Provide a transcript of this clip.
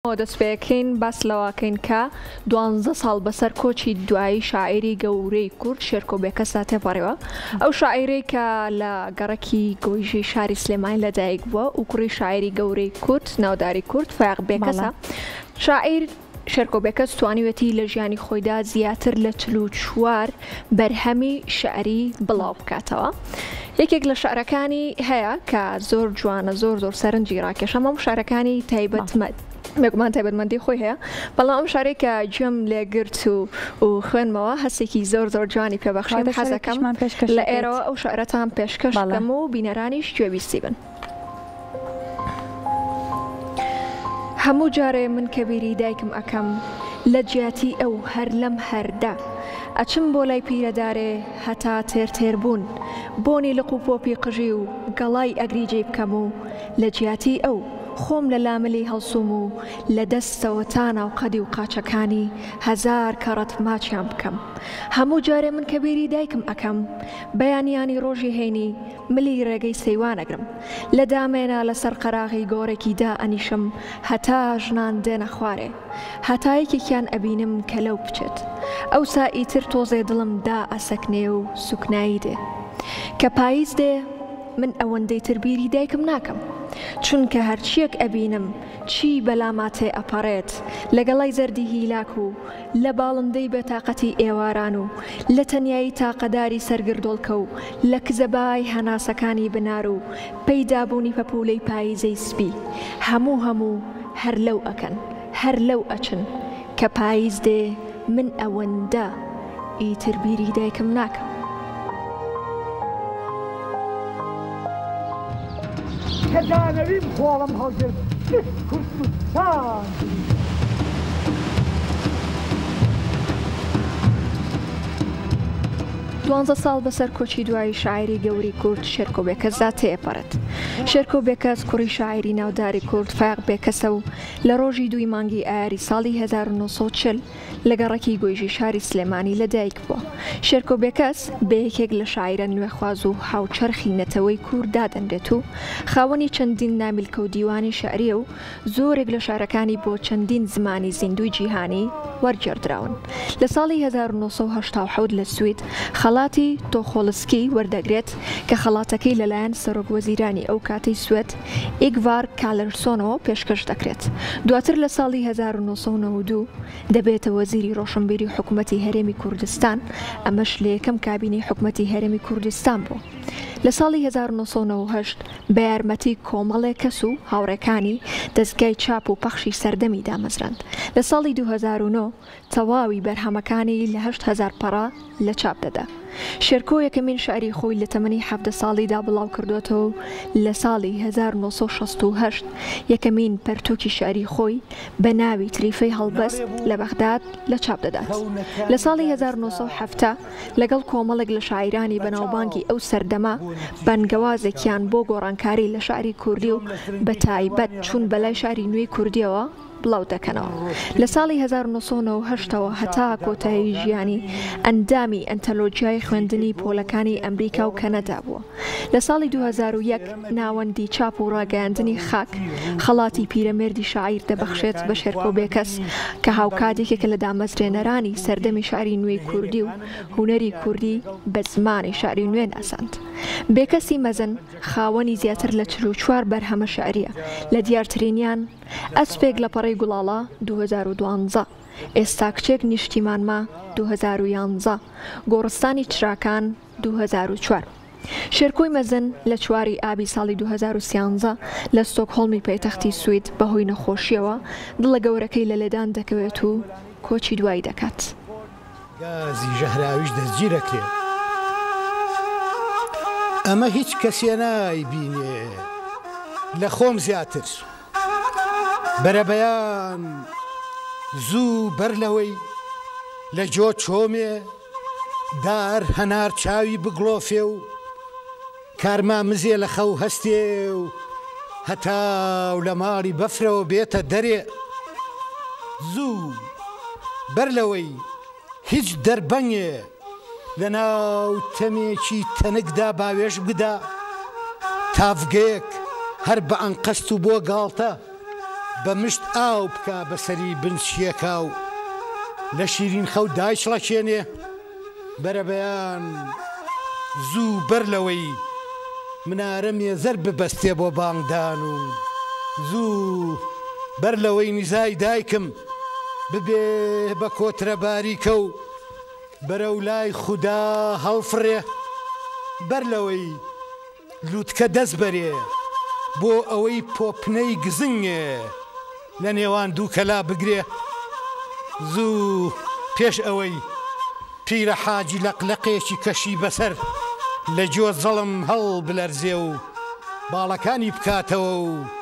دەست پێکەین باس لەوەکەین کە دوانزە ساڵ بەسەر کۆچی دوایی شاعیری گەورەی کورد شێرکۆ بێکەسدا تێپەڕیوە. ئەو شاعیرەی کە لە گەڕەکی گۆیژەی شاری سلێمانی لەدایک بووە و کوڕی شاعیری گەورەی کورد ناوداری کورد فایەق بێکەسە. شاعیر شێرکۆ بێکەس توانیویەتی لە ژیانی خۆیدا زیاتر لە 44 بەرهەمی شعری بڵاو بکاتەوە. یەکێک لە شعرەکانی هەیە کە زۆر جوانە زۆر زۆر سەرنجی ڕاکێشام هەموو شعرەکانی تایبەتمەند بێگومان تایبەتمەندی خۆی هەیە بەڵام ئەم شعرەی کە گوێم لێگرت و و خوێنمەوە هەستێکی زۆر زۆر جوانی پێبەخشیم واتە حەزەکەم شعرێکیشمان پێشکەش لە دەکەیت ئێرەوە ئەو شعرەتان پێشکەش بەڵێ. بکەم و بینەرانیش گوێبیستی بن. هەموو جارێ من کە بیری دایکم ئەکەم لە جیاتی ئەو هەر لەم هەردە ئەچم بۆ لای پیرەدارێ هەتا تێر تێر بوون بۆنی لق و پۆپی قژی و گەڵای ئەگریجەی بکەم و لە جیاتی ئەو خۆم لە لاملی هەڵسوم و لە دەستەوە تا ناوقەدی و قاچەکانی هەزار کەڕەت ماچیان بکەم هەموو جارێ من کە بیری دایکم ئەکەم بەیانیانی ڕۆژی هەینی ملی ڕێگەی سەیوان ئەگرم. لە دامێنا لە سەر قەراغی گۆڕێکی دا ئەنیشم هەتا ژنان دێنە خوارێ. هەتا یەکێکیان ئەبینم کە لەو بچێت. ئەوسا ئیتر تۆزێ دڵم دا ئەسەکنێ و سوکنایی دێ. کە پاییز دێ من ئەوەندەی تر بیری دایکم ناکەم. چونکە هەرچییەک ئەبینم چی بەلاما تێ ئەپەڕێت لە گەڵای زەردی هیلاک و لە باڵندەی بێتاقەتی ئێواران و لە تەنیایی تاقەداری سەر گردۆڵکە و لە کزەبای هەناسەکانی بنار و پەیدابوونی پەپوولەی پاییزەی سپی هەموو هەموو هەر لەو ئەکەن هەر لەو ئەچن کە پاییز دێ من ئەوەندە ئیتر بیری دایکم ناکەم. کە دانەویم خۆڵم هەڵگرت گشت کوردستان بریقە. دوانزە ساڵ بەسەر کۆچی دوایی شاعیری گەورەی کورد شێرکۆ بێکەسدا تێپەڕێت. شێرکۆ بێکەس کوڕی شاعیری ناوداری کورد فایەق بێکەسە و لە ڕۆژی دووی مانگی ئایاری ساڵی 1940 لە گەڕەکی گۆیژی شاری سلێمانی لە دایک بووە. شێرکۆ بێکەس بە یەکێک لە شاعیرە نوێخواز و هاوچەرخی نەتەوەی کورد دادەنرێت و خاوەنی چەندین نامیلکە و دیوانی شیعرییە و زۆرێک لە شیعرەکانی بۆ چەندین زمانی زیندووی جیهانی وەرگێڕدراون. لە ساڵی 1987 لە سوید خەڵاتی تۆخۆڵسکی وەردەگرێت کە خەڵاتەکەی لەلایەن سەرۆک وەزیرانی ئەو کاتەی سوێد ئیگڤار کالرسۆنەوە پێشکەش دەکرێت. دواتر لە ساڵی 1992 دەبێتە وەزیری ڕۆشنبیری حکومەتی هەرێمی کوردستان، ئەمەش لە یەکەم کابینەی حکومەتی هەرێمی کوردستان بوو. لە ساڵی 1998 بە یارمەتی کۆمەڵێک کەس و هاوڕێکانی دەزگای چاپ و پەخشی سەردەمی دامەزراند. لە ساڵی 2009 تەواوی بەرهەمەکانی لە 8000 پەڕە لە چاپ دەدا. شێرکۆ یەکەمین شیعری خۆی لە تەمەنی 17 ساڵیدا بڵاوکردووەتەوە و لە ساڵی 1968 یەکەمین پەرتووکی شیعری خۆی بە ناوی تریفەی هەڵبەست لە بەغداد لە چاپ دەدات. لە ساڵی 1970 لەگەڵ کۆمەڵێک لە شاعیرانی بەناوبانگی ئەو سەردەمە بانگەوازێکیان بۆ گۆڕانکاری لە شیعری کوردی و بەتایبەت چوون بەلای شیعری نوێی کوردییەوە بڵاو دەکەنەوە. لە ساڵی 1998 ەوە هەتا کۆتایی ژیانی ئەندامی ئەنتەلۆجیای خوێندنی پۆلەکانی ئەمریکا و کەنەدا بووە. لە ساڵی 2001 ناوەندی چاپ و ڕاگەیاندنی خاک خەڵاتی پیرەمێردی شاعیر دەبەخشێت بە شێرکۆ بێکەس کە هاوکات یەکێکە لە دامەزرێنەرانی سەردەمی شیعری نوێی کوردی و هونەری کوردی بە زمانی شیعری نوێ ناساند. بێکەسی مەزن خاوەنی زیاتر لە 44 بەرهەمە شیعرییە، لە دیارترینیان، ئەسپێک لە پەڕەی گوڵاڵە، 2012، ئێستا کچێک نیشتیمانمە، 2011، گۆڕستانی چراکان، 2004. شێرکۆی مەزن لە چواری ئابی ساڵی 2013 لە ستۆکهۆڵمی پایتەختی سوید بەهۆی نەخۆشییەوە دڵە گەورەکەی لە لێدان دەکەوێت و کۆچی دوایی دەکات. گازی ژەهراویش دەستگیرەکرێ. ئەمە هیچ کەسێ نایبینێ لە خۆم زیاتر. بەرەبەیان زوو بەر لەوەی لە جۆ چۆمێ دار هەنار چاوی بگڵۆفێ و کارما مزێ لە خەو هەستێ و هەتاو لە ماڵی بەفرەوە بێتە دەرێ زوو بەر لەوەی هیچ دەربەنگێ لە ناو تەمێکی تەنکدا باوێش بدا، تاڤگەیەک هەر بە ئەنقەست و بۆ گاڵتە. بە مشت ئاو بکا بە سەری بنچیەکا و لە شیرین خەو دایچڵەکێنێ. بەرەبەیان زوو بەر لەوەی منارە مێزەر ببەستێ بۆ بانگدان و زوو بەر لەوەی نزای دایکم ببێ بە کۆترە باریکە و بەرەو لای خودا هەڵفڕێ، بەر لەوەی لوتکە دەست بەرێ بۆ ئەوەی پۆپنەی گزنگێ لە نێوان دووکەلا بگرێ، زوو پێش ئەوەی پیرە حاجی لەقلەقێکی کەشی بەسەر لە گۆ زەڵم هەڵ بلەرزێ و باڵەکانی بکاتەوە و.